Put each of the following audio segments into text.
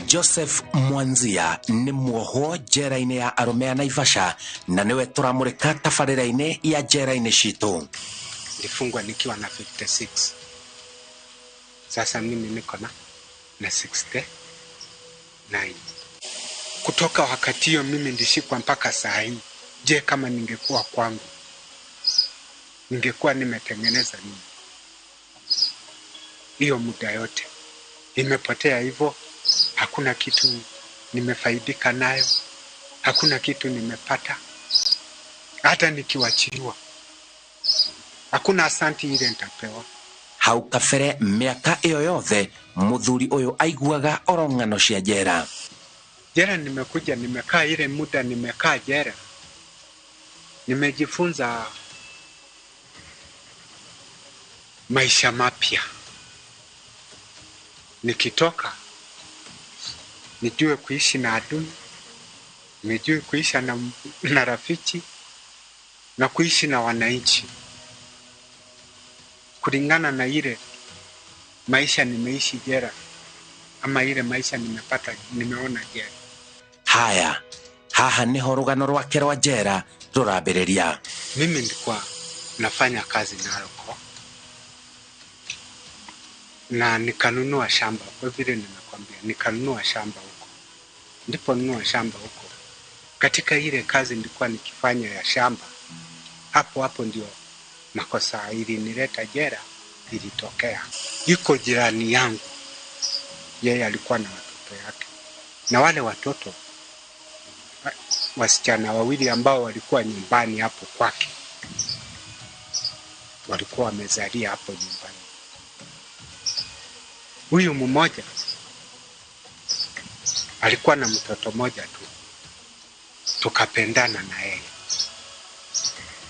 Joseph Mwanzia nĩ muohwo njera-inĩ ya arũme a Naivasha na nĩwe tũramũrĩka tabarĩra-inĩ ya njera-inĩ citũ. Nilifungwa nikiwa na 56. Sasa mimi niko na 69. Kutoka wakati hiyo mimi ndishikwa mpaka saa hii. Je, kama ningekuwa kwangu ningekuwa nimetengeneza nini? Hiyo muda yote imepotea hivyo, hakuna kitu nimefaidika nayo, hakuna kitu nimepata. Hata nikiwachiliwa hakuna asanti ile nitapewa. Hau kabere mĩaka ĩyo yothe mũthuri ũyũ aiguaga oro ng'ano cia jera. Jera nimekuja, nimekaa ile muda nimekaa jera, nimejifunza maisha mapya. Nikitoka nijue kuishi na adui, nijue kuishi na rafiki na kuishi na wananchi kulingana na ile maisha nimeishi jera ama ile maisha nimepata, nimeona jera. Haya, haha niho rugano rwake rwa jera rurambĩrĩria. Mimi nilikuwa nafanya kazi Narok na nikanunua shamba, kwa vile nimekwambia nikanunua shamba huko. Ndipo nunua shamba huko. Katika ile kazi nilikuwa nikifanya ya shamba, hapo hapo ndio makosa ilinileta jera ilitokea. Yuko jirani yangu, yeye alikuwa na watoto yake, na wale watoto wasichana wawili ambao walikuwa nyumbani hapo kwake, walikuwa wamezalia hapo nyumbani. Huyu mmoja alikuwa na mtoto mmoja tu, tukapendana na yeye.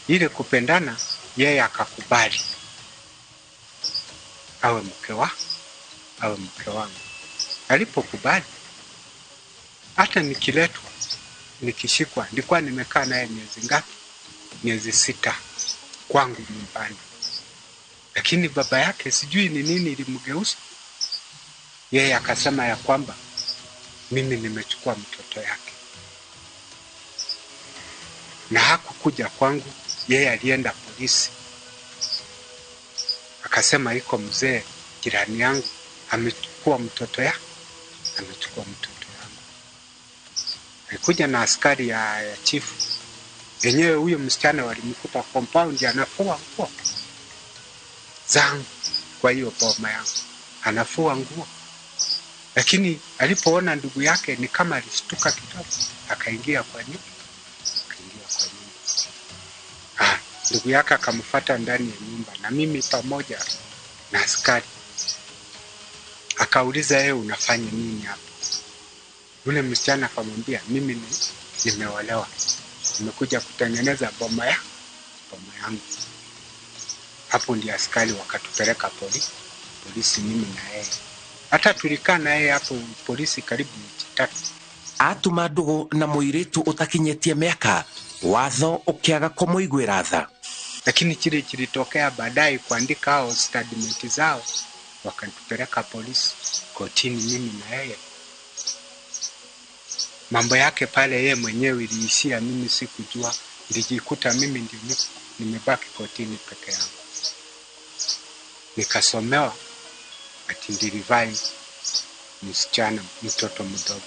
Ile kupendana, yeye akakubali awe mke wangu. Alipokubali, hata nikiletwa nikishikwa, nilikuwa nimekaa naye miezi ngapi? Miezi 6 kwangu nyumbani. Lakini baba yake sijui ni nini ilimgeuza. Yeye akasema ya kwamba mimi nimechukua mtoto yake. Na hakukuja kwangu, yeye alienda polisi. Akasema iko mzee jirani yangu amechukua mtoto yake, amechukua mtoto yangu. Alikuja na askari ya chifu. Yenyewe huyo msichana walimkuta compound anafua nguo zangu, kwa hiyo boma yangu anafua nguo. Lakini alipoona ndugu yake ni kama alishtuka kidogo, akaingia kwa nyumba. Ndugu yake akamfuata ndani ya nyumba na mimi pamoja na askari. Akauliza, yeye unafanya nini hapa? Yule msichana akamwambia, mimi nimeolewa, nimekuja kutengeneza boma yangu. Hapo ndio askari wakatupeleka polisi, mimi na yeye. Hata tulikaa na yeye hapo polisi karibu wiki 3. Atuma ndugu na mũirĩtu ũtakinyĩtie mĩaka, watho ũkĩaga kũmũiguĩra tha. Lakini kile kilitokea baadaye, kuandika hao statement zao, wakatupeleka polisi kotini, mimi na yeye. Mambo yake pale yeye mwenyewe iliishia, mimi sikujua. Nilijikuta mimi ndio nimebaki kotini peke yangu. Nikasomewa ati nilivai msichana, mtoto mdogo.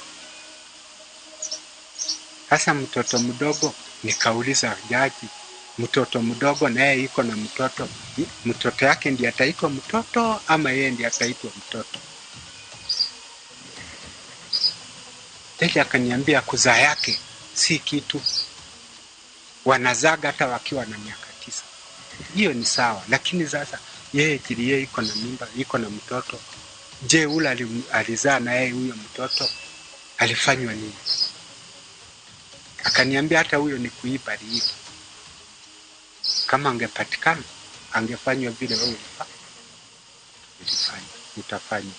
Sasa mtoto mdogo, nikauliza jaji, mtoto mdogo na yeye iko na mtoto, mtoto yake ndiye ataitwa mtoto ama yeye ndiye ataitwa mtoto? Jaji akaniambia kuzaa yake si kitu, wanazaga hata wakiwa na miaka 9. Hiyo ni sawa, lakini sasa yeye kili yeye iko na mimba, iko na mtoto. Je, ule alizaa na yeye huyo mtoto alifanywa nini? Akaniambia hata huyo ni kuiba aliiba. Kama angepatikana angefanywa vile wewe ulifanya, utafanya.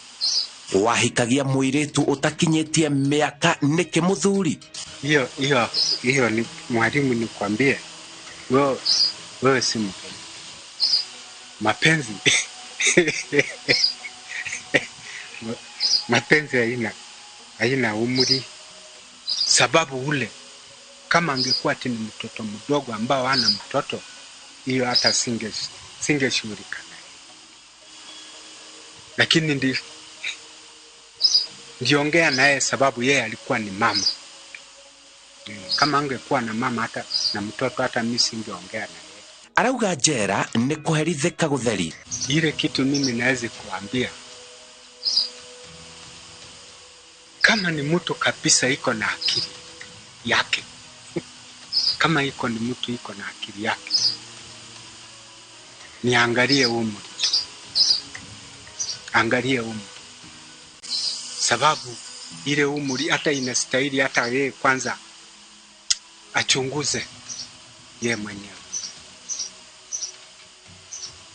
Wahikagia mũirĩtu ũtakinyĩtie mĩaka nĩkĩ mũthuri? Hiyo ni mwalimu, nikwambie wewe si mgeni. Mapenzi mapenzi haina umri, sababu ule kama angekuwa ati ni mtoto mdogo ambao hana mtoto, hiyo hata singeshughulika naye, lakini ndiongea naye sababu yeye alikuwa ni mama. Kama angekuwa na mama hata na mtoto, hata mimi singeongea naye. Arauga njera ni kuherithika gutheri. Ile kitu mimi naweza kuambia, kama ni mtu kabisa iko na akili yake, kama iko ni mtu iko na akili yake, niangalie umri tu, angalie umri, sababu ile umri hata inastahili hata yeye kwanza achunguze yeye mwenyewe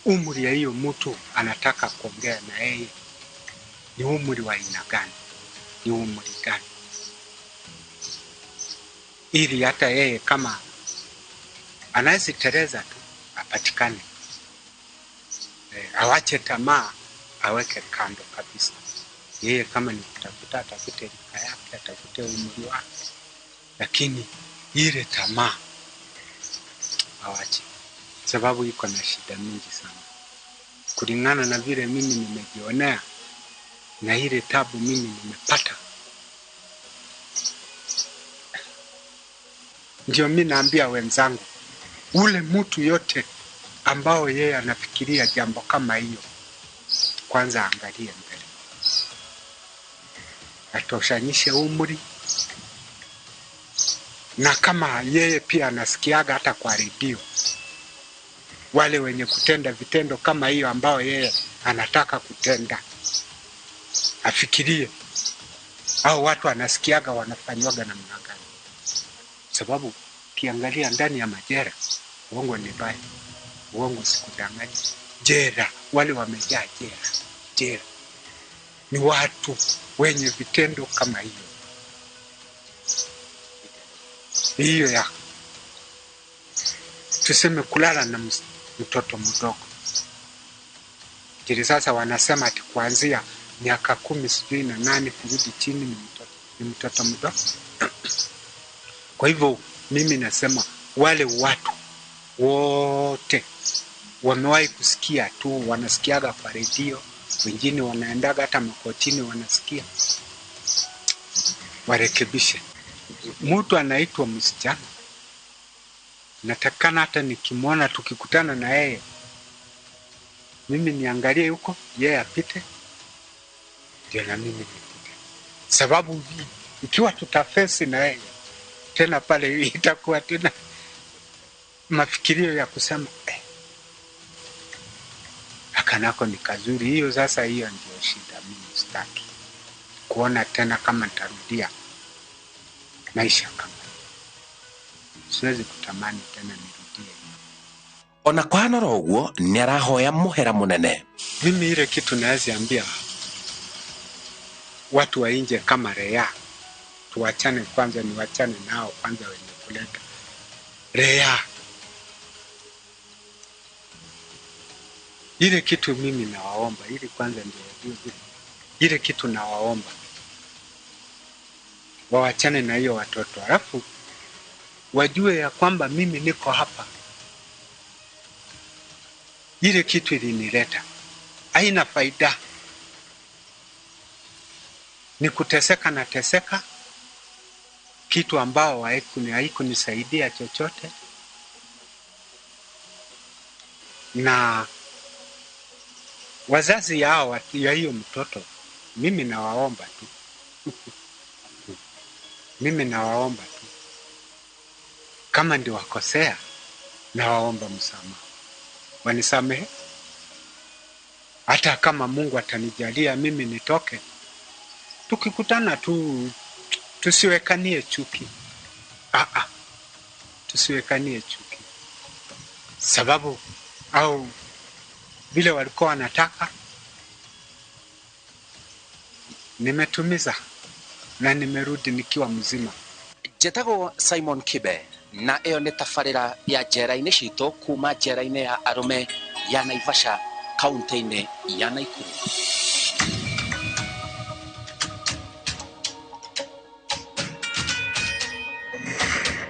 umri ya hiyo mtu anataka kuongea na yeye ni umri wa aina gani, ni umri gani, ili hata yeye kama anaweza tereza tu apatikane. Awache tamaa, aweke kando kabisa. Yeye kama ni kutafuta, atafute rika yake, atafute umri wake, lakini ile tamaa awache, sababu iko na shida mingi sana kulingana na vile mimi nimejionea na ile tabu mimi nimepata. Ndio mimi naambia wenzangu, ule mtu yote ambao yeye anafikiria jambo kama hiyo, kwanza angalie mbele, atoshanyishe umri, na kama yeye pia anasikiaga hata kwa redio wale wenye kutenda vitendo kama hiyo ambao yeye anataka kutenda, afikirie au watu anasikiaga wanafanywaga namna gani. Sababu kiangalia ndani ya majera, uongo ni baya, uongo sikudanganyi. Jera, wale wamejaa jera, jera ni watu wenye vitendo kama hiyo hiyo ya tuseme kulala na mtoto mdogo. Kile sasa wanasema ati kuanzia miaka 10 sijui na 8 kurudi chini ni mtoto mdogo. Kwa hivyo mimi nasema wale watu wote wamewahi kusikia tu, wanasikiaga kwa redio, wengine wanaendaga hata makotini wanasikia, warekebishe. Mtu anaitwa msichana, natakana hata nikimwona tukikutana na yeye, mimi niangalie huko, yeye apite, ndio na mimi nipite, sababu ikiwa tutafesi na yeye tena pale itakuwa tena mafikirio ya kusema akanako ni kazuri. Hiyo sasa, hiyo ndio shida. Mimi sitaki kuona tena kama nitarudia maisha kama hiyo. Siwezi kutamani tena nirudie. Ona kwanora ũguo nĩ arahoya mũhera mũnene. Mimi ile kitu naweza ambia watu wa nje kama rea, tuwachane kwanza, niwachane nao kwanza wenye kuleta rea. Ile kitu mimi nawaomba, ili kwanza ndio wajue vile. Ile kitu nawaomba wawachane na hiyo watoto, alafu wajue ya kwamba mimi niko hapa. Ile kitu ilinileta haina faida, ni kuteseka na teseka, kitu ambao haikunisaidia chochote, na wazazi yao ya hiyo mtoto, mimi nawaomba tu mimi nawaomba tu, kama ndio wakosea, nawaomba msamaha, wanisamehe. Hata kama Mungu atanijalia mimi nitoke, tukikutana tu tusiwekanie chuki. Ah, tusiwekanie chuki, sababu au vile walikuwa wanataka nimetumiza na nimerudi nikiwa mzima. Njĩtagwo Simon Kibe na ĩyo nĩ tabarĩra ya njera-inĩ citũ kuma njera-inĩ ya arũme ya Naivasha kaunti-inĩ ya Naikuru.